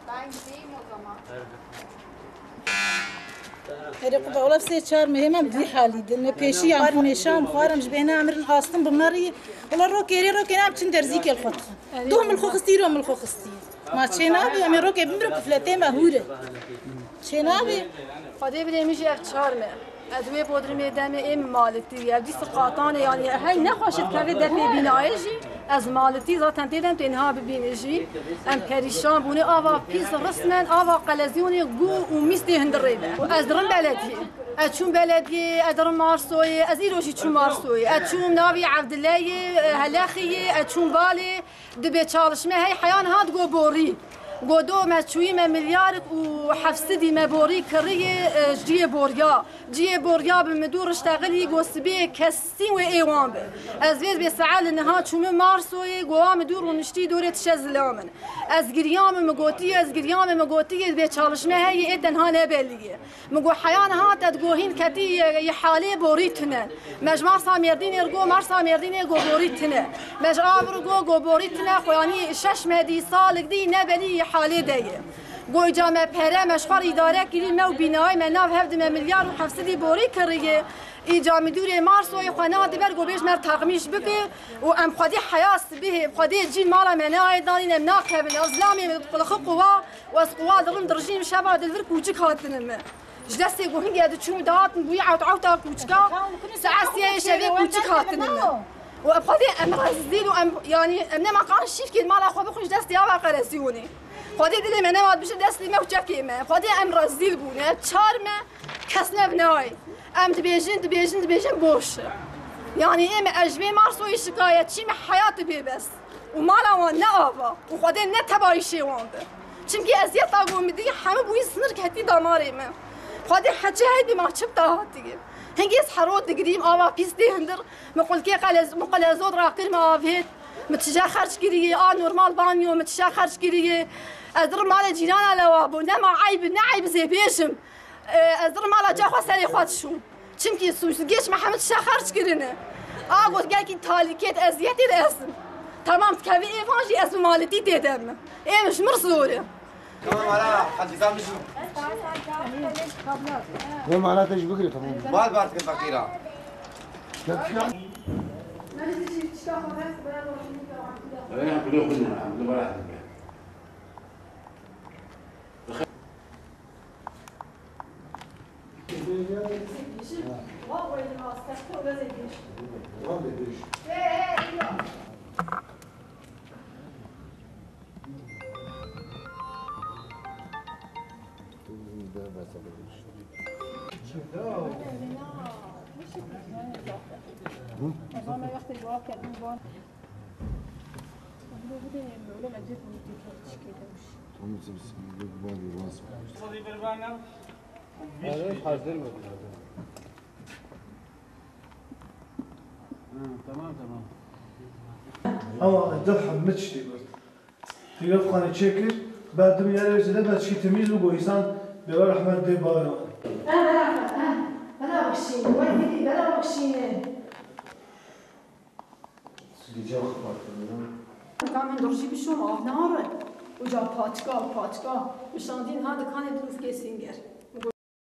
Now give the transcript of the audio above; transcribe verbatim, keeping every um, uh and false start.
Ben gideyim o zaman. Erê, quba, wela sê çar mehê me bi vî halî de. Ne pêşî yan, ne mêşan, xwarim ji bêhna emirin hastin bi me rî. Wela rokê rê rokê ne em çin derzîkê li xwe dixin. Doh min li xwe xistî, îro min li xwe xistî. Ma çê nabe, em ê rokê bimirin kufletê me hûr e. Çê nabe. Xwedê bidê min jî ev çar me. Ez wê bodrimê demê ê min malitî. Ev dîsa qatan e, yanî hey nexweş dikeve depê bînayê jî. Ez malitî zaten tê dem tê niha bibîne jî. Em perîşan bûne, ava pîs rismen, ava qelezyonê gu û mîs tê hundirê de. Û ez dirim belediyê. Ez çûm belediyê, ez dirim Marsoyê, ez îro jî çûm Marsoyê. Ez çûm navî Evdileyê, Helexiyê, ez çûm Balê. Dibê çalışme hey heya niha digo borî. Go do me çûyî me milyarik û heft sedî me borî kiriyê, e, ciyê borya. Ciyê borya bi midû riştexilî go sibê kesî wê ê wan bi. Ez vê dibê saet li niha çûme Marsoyê, go wa midû rûniştî dorê tişe zila min. Ez giriyame, mi gotiye, ez giriyame, mi gotiye, dibê çalışme heye, ê tenha ne belî ye. Min got, heya niha te digo hîn ketî yê, yê halê borî tune. Me ji Marsa Mêrdînê re got, Marsa Mêrdînê got borî tune. Me ji av re got, got borî tune, xwe yanî şeş me dî, salik dî, ne belî yê halê de ye. Got, îca me pere, me ji xwe re îdare kirî, me û bînayê me nav hev di me milyar û heft sedî borî kiriye. Îca midûrê Marsoyê xwe nade ber, got bêj me re texmîş bike û em xwedî heya sibihê, xwedê cîn mala me nayê danîn, em nakevin. Ew zilamê min qulixi quwa. Û ez quwa dirim dirijînim şeva dilvir kûçik hatine min. Ji destê ku hingê diçûm dihatin bûyî ewt ewta kûçika, saet siyayê şevê kûçik hatine min. Û em xwedê em rezîl û em, yanî em nema kan şîrkên mala xwe bixwin ji destê ava qeresyonê. Xwedê dilê me nema dibije destê me û çekê me. Xwedê em rezîl bûne, çar me kes nev nayê. Em dibêjin, dibêjin, dibêjin boş. Yanî ê me ez ji vê Marsoyê şikayetçî me heyatê bê bes. Û mala wan ne ava û Xwedê ne tebayîşê wan bi. Çimkî eziyeta ku min dî hemû bûyî sinir ketî damarê min. Xwedê heçê hey bê ma çi bi te hatiye. Hingê ez hero digirîm ava pîs tê hundir, min qulkê qelez-, min qelezod rakir min avêt. Min tije xerc kiriye, a normal banyo, min tije xerc kiriye. Ez dirim malê cîrana lewabo, nema eyb, ne eyb zê bêjim. E, ez dirim mala ca xwe serê xwe dişûm. Çimkî sûcgêç me hemû tişe xerc kirine. A got gelkî talîkêt eziyetê de ez im. Temam dikevî êvan jî ez bi malitî tê de me. Ê min ji mir zor e. Tamam, hala, hadi sen bir şey. Ve mala te ji bikire, tamam. Bal bar dike fakira. Öyle yapılıyor, bu ne? Bu ne var? Tamam, siz bir bari vazgeçin. Evet, hazır mı? Ha, tamam, tamam. Ama dirhem mi tiştê bird? Tî gel xanê çêkir, ber dim yere wî zêde ber çikî temîz bû, go însan bêwe rehmet dê bawe wan. He, bera, he, bera bixşîne, wey bidî, bera bixşîne. Gece xebatine. Ka min dirjî bişom, av nare. Uca paçka, paçka. Mişandîn ha dikanê dûr kê sînger.